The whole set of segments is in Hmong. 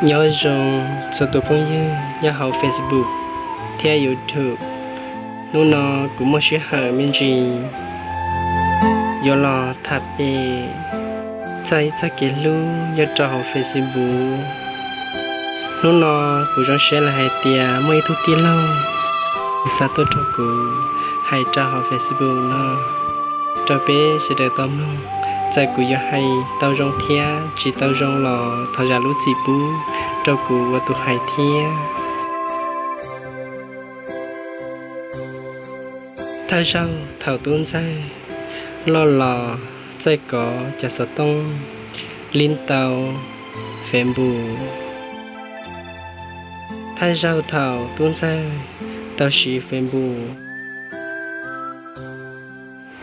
Nyob zoo txhua tus phooj ywg nyob hauv Facebook thiab YouTube. Hnub no kuv muaj sij hawm me ntsis yuav los tham pem txog ib txoj kev hlub nyob rau hauv Facebook. Hnub no kuv zoo siab lawm hais tias muaj ib tug tij laug xa tuaj rau kuv hais rau hauv Facebook no rau peb sawv daws tau mloog. Txawm kuv yuav hais tau zoo thiab tsis tau zoo los thov zam lub txim pub rau kuv ua tus hais thiab. Thawj zaug thaum tub ntxawg loj los txawj kov cov xov tooj li ntau Facebook. Thawj zaug thaum tub ntxawg tau siv Facebook,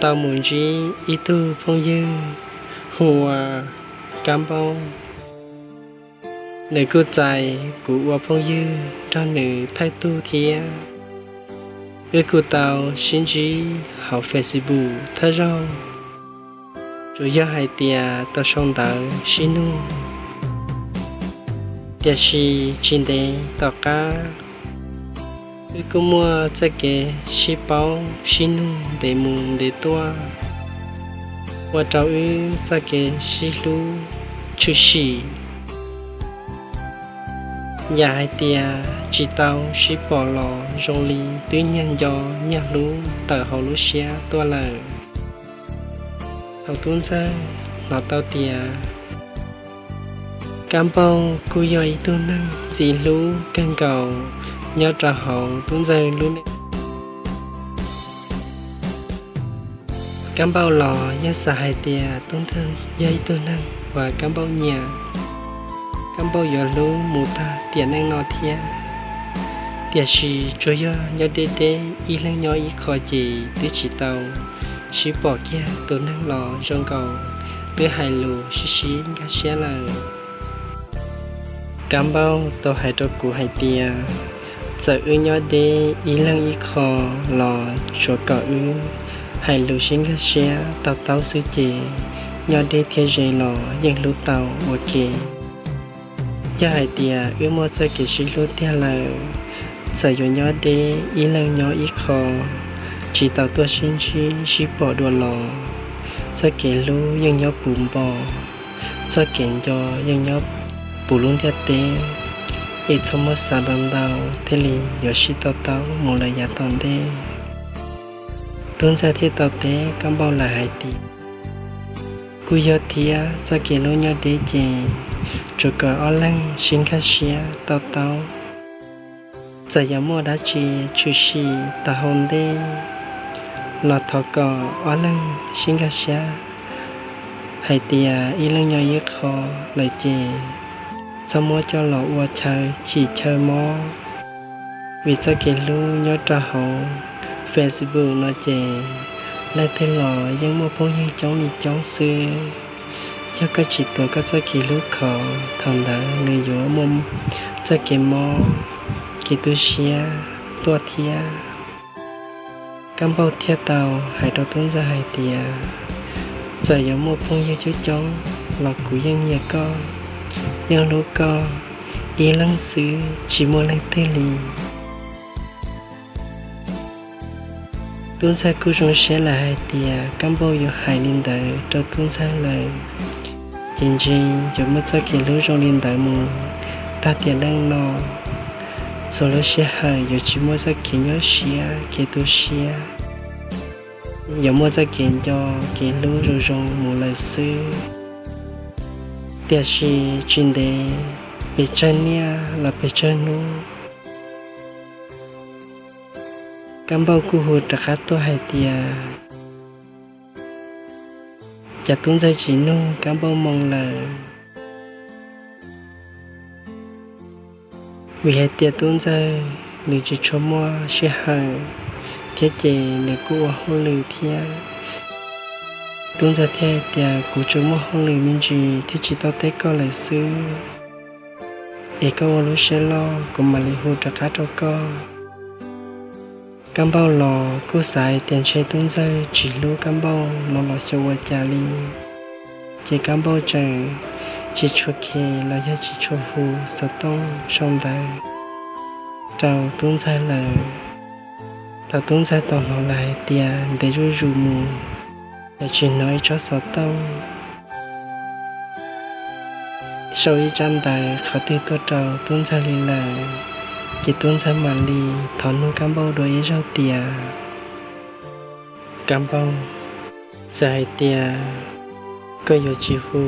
tau mus ntsib ib tug phooj ywg hu ua Kab Npauj. Nws kuj txais kuv ua phooj ywg nrog nws thawj tug thiab. Wb kuj tau sib ntsib hauv Facebook thawj zaug, tsuas yog hais tias tau sau ntawv sib nug. Tiam sis tsis ntev tom qab, wb kuj muaj txoj kev sib paub sib nug ntev mus ntev tuaj, ua rau wb txoj kev sib hlub tshwm sim. Yam hais tias tsis tau sib pom los zoo li twb nyiag nco nyiag hlub tawm hauv lub siab tuaj lawm. Thaum tub ntxawg hnov tau tias Kab Npauj kuj yog ib tug neeg ntxim hlub kawg nkaus nyob rau hauv tub ntxawg lub neej. Kab Npauj los yeej xav hais tias tub ntxawg yog ib tug neeg uas Kab Npauj nyiam, Kab Npauj yuav hlub mus tag tiam neej no thiab. Tiam sis tsuas yog nyob deb deb ib leeg nyob ib qho ces twb tsis tau sib pom kiag tus neeg los zoo nkaus twb hais lus sib sib nkag siab lawm. Kab Npauj tau hais rau kuv hais tias txawm wb nyob deb ib leeg ib qho los tsuas kom wb hais lus sib nkag siab to taub xwb ces nyob deb thiab ze los yeej hlub tau ua ke. Yog hais tias wb muaj txoj kev sib hlub tiag lawm, txawm yuav nyob deb ib leeg nyob ib qho, tsis tau tuaj sib ntsib sib pom dua los, txoj kev hlub yeej nyob puv npo, txoj kev nco yeej nyob puv lub ntiaj teb, es txhob muab xav ntau ntau thiaj li yuav sib to taub mus lawm yav tom ntej. Tub ntxawg thiaj tau teb Kab Npauj lawm hais tias, kuj yog thiab, txoj kev hlub nyob deb ces tsuas kom ob leeg sib nkag siab to taub. Txawm yuav muaj dab tsi tshwm sim tau hauv ntej los thov kom ob leeg sib nkag siab hais tias ib leeg nyob ib qho lawm ces txhob muab coj los ua chaw chim chaw mob. Vim txoj kev hlub nyob rau hauv Facebook no ces leej twg los yeej muaj phooj ywg coob li coob xwb. Yog koj tsis tuav koj txoj kev hlub khov, thaum ntawd nws yuav muaj txoj kev mob, kev tu siab tuaj thiab. Kab Npauj thiaj tau hais rau Tub Ntxawg hais tias, txawm yuav muaj phooj ywg coob coob los kuv yeej nyiam koj, yeej hlub koj ib leeg xwb, tsis muaj leej twg li. Tub Ntxawg kuj zoo siab lawm hais tias Kab Npauj yuav hais li ntawd rau Tub Ntxawg lawm, ces ntshe yuav muaj txoj kev hlub zoo li ntawd mus tag tiam neej no. Txhua lub sij hawm yuav tsis muaj txoj kev nyuaj siab kev tu siab, yuav muaj txoj kev nco kev hlub zoo zoo mus lawm xwb. Tiam sis tsis ntev, pes tsawg niaj los pes tsawg hnub, Kab Npauj kuj hu rov qab tuaj hais tias, cas Tub Ntxawg tsis nug Kab Npauj moo lawm. Vim hais tias Tub Ntxawg nws tsis tshua muaj sij hawm thiab ces nws kuj ua hauj lwm thiab. Tub Ntxawg thiaj hais tias, kuv tsuas muaj hauj lwm me ntsis thiaj tsis tau teb koj lawm xwb, es koj ua lub siab loj kuv mam li hu rov qab rau koj. Kab Npauj los kuj xav hais tias ntshe Tub Ntxawg tsis hlub Kab Npauj no los xyov ua cas li, ces Kab Npauj tseem tsis tshua khe los yog tsis tshua hu xov tooj sau ntawv rau tub ntxawg lawm. Thaum tub ntxawg tau hnov lawm hais tias ntev zuj zus mus, lawv tsis hnov ib tsob xov tooj sau ib tsab ntawv qhov twg tuaj rau tub ntxawg li lawm, ces tub ntxawg mam li thov nug Kab Npauj dua ib zaug tias, Kab Npauj, txawm hais tias koj yuav tsis hu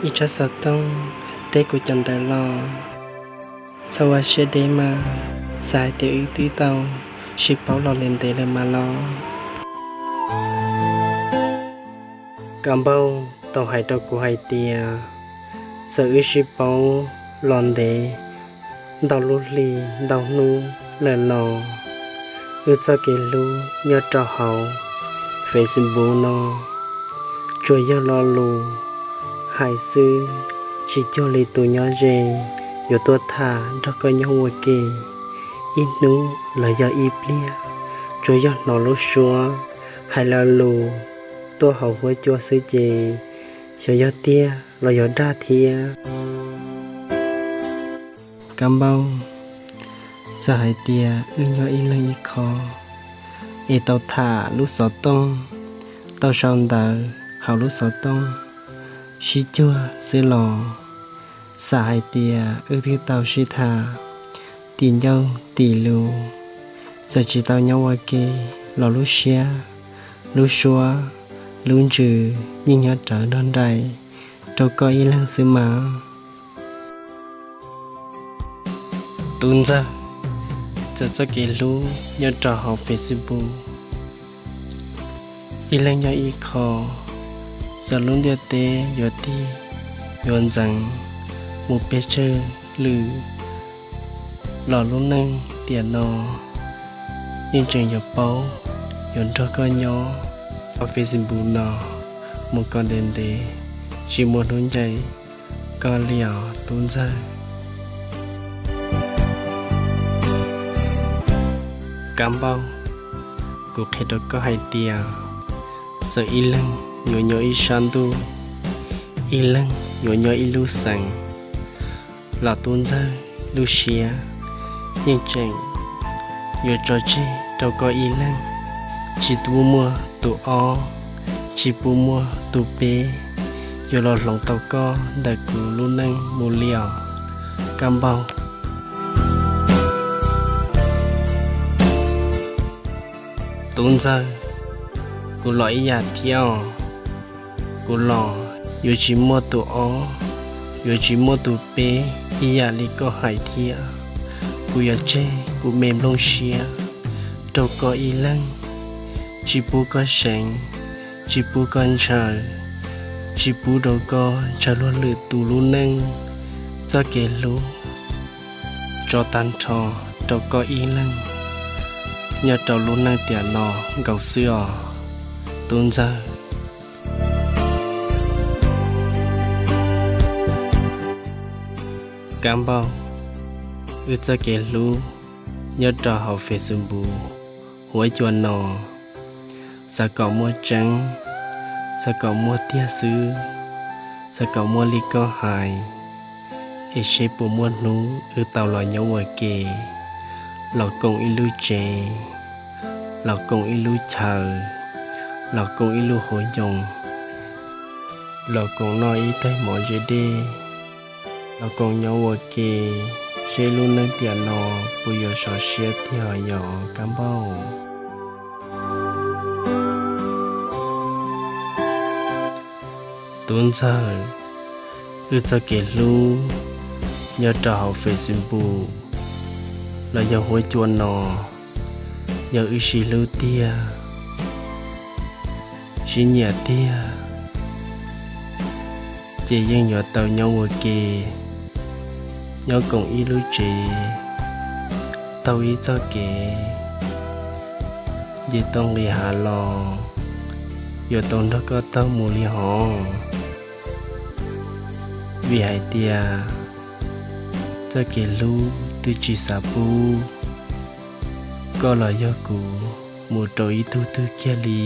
ib tsob xov tooj teb kuv cov ntawv los, txhob ua siab deb mas, txawm hais tias wb twb tau sib paub los ntev ntev lawm mas los. Kab Npauj tau hais rau kuv hais tias, txawm wb sib paub los ntev ntau lub hli ntau hnub lawm los, wb txoj kev hlub nyob rau hauv Facebook no tsuas yog lo lus hais xwb, tsis cuag li tus nyob ze yuav tuaj tham nrog koj nyob ua ke ib hnub los yog ib pliag, tsuas yog hnov lub suab hais lo lus tuaj hauv huab cua xwb ces xyov yog tiag los yog dag thiab. Kab Npauj, txawm hais tias wb nyob ib leeg ib qho es tau tham lub xov tooj, tau sau ntawv hauv lub xov tooj sib cuag xwb los, xam hais tias wb twb tau sib tham tim ncauj tim lus, txawm tsis tau nyob ua ke los lub siab, lub suab, lub ntsws yeej nyob rawv nrog nraim rau koj ib leeg xwb mas. Tub ntxawg, txawm txoj kev hlub nyob rau hauv Facebook, ib leeg nyob ib qho, txawm lub ntiaj teb yuav tig yuav ntxeev mus pes tsawg lwm los lub neej tiam no yeej tseem yuav paub yuav nrog koj nyob hauv Facebook no mus kom ntev ntev, tsis muaj hnub ncaim koj li os tub ntxawg. Kab Npauj, kuv qhia rau koj hais tias txawm ib leeg yuav nyob ib sab ntuj, ib leeg yuav nyob ib lub xeev los tub ntxawg lub siab yeej tseem yuav tso tseg rau koj ib leeg. Tsis pub muaj tus ob, tsis pub muaj tus peb yuav los hloov tau koj ntawm kuv lub neej mus li os Kab Npauj. Tub ntxawg, kuv los ib yam thiab os. Kuv los yuav tsis muaj tus ob, yuav tsis muaj tus peb ib yam li koj hais thiab. Kuv yuav tseg kuv me nplooj siab rau koj ib leeg, tsis pub koj seev, tsis pub koj ntshaw, tsis pub rau koj ntshaw luag lwm tus lub neej. Txoj kev hlub tso tag nrho rau koj ib leeg nyob rau lub neej tiam no nkaus xwb os tub ntxawg. Kab Npauj, wb txoj kev hlub nyob rau hauv Facebook huab cua no, xav kom muaj tseeb, xav kom muaj tiag xwb, xav kom muaj li koj hais, es seb puas muaj hnub wb tau los nyob ua ke, los koom ib lub tsev, los koom ib lub chaw, los koom ib lub hauv ncoo, los koom noj ib tais mov ntse dej, los koom nyob ua ke, seb lub neej tiam no puas yuav sov siab tiag yog Kab Npauj. Tub ntxawg, wb txoj kev hlub nyob rau hauv Facebook los yog huab cua no, yog wb sib hlub tiag, sib nyiam tiag, ces yeej yuav tau nyob ua ke, nyob koom ib lub tsev, taug ib txoj kev, nce toj nqis hav los yuav tau nrog koj taug mus li hov. Vim hais tias txoj kev hlub twb tsis xav pub koj los yog kuv mus rau ib tug twg kiag li.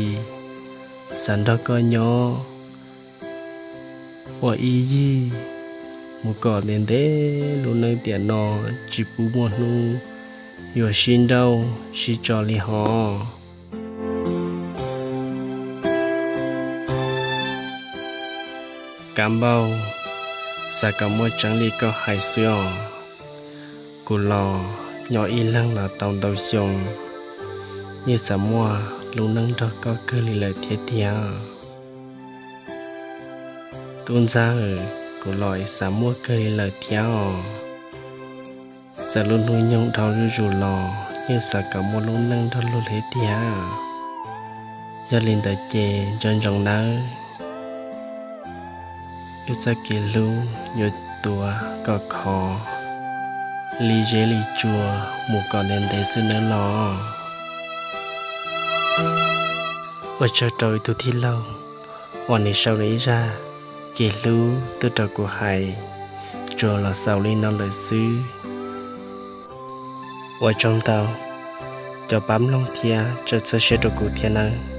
Xav nrog koj nyob ua ib yig mus kom ntev ntev lub neej tiam no tsis pub muaj hnub yuav sib nrauj sib tso li hos. Kab Npauj, xav kom muaj tseeb li koj hais xwb os. Kuv los nyob ib leeg los tau ntau xyoo, yeej xav muaj lub neej nrog koj kawg li lawm thiab tiag. Tub Ntxawg, kuv los xav muaj kawg li lawm thiab os. Txawm lub hnub nyoog dhau zuj zus los yeej xav kom muaj lub neej nrog luag thiab tiag. Yog li ntawd ces nco ntsoov nawb, wb txoj kev hlub yuav tuav kom khov li zeb li tsua mus kom ntev ntev xwb nawb los. Ua tsaug rau ib tug tij laug uas nws sau nws ib zaj kev hlub tuaj rau kuv hais, tsuas los xaus li no lawm xwb. Ua tsaug ntau, cov pab mloog thiab tseem txhawb siab rau kuv thiab nawb.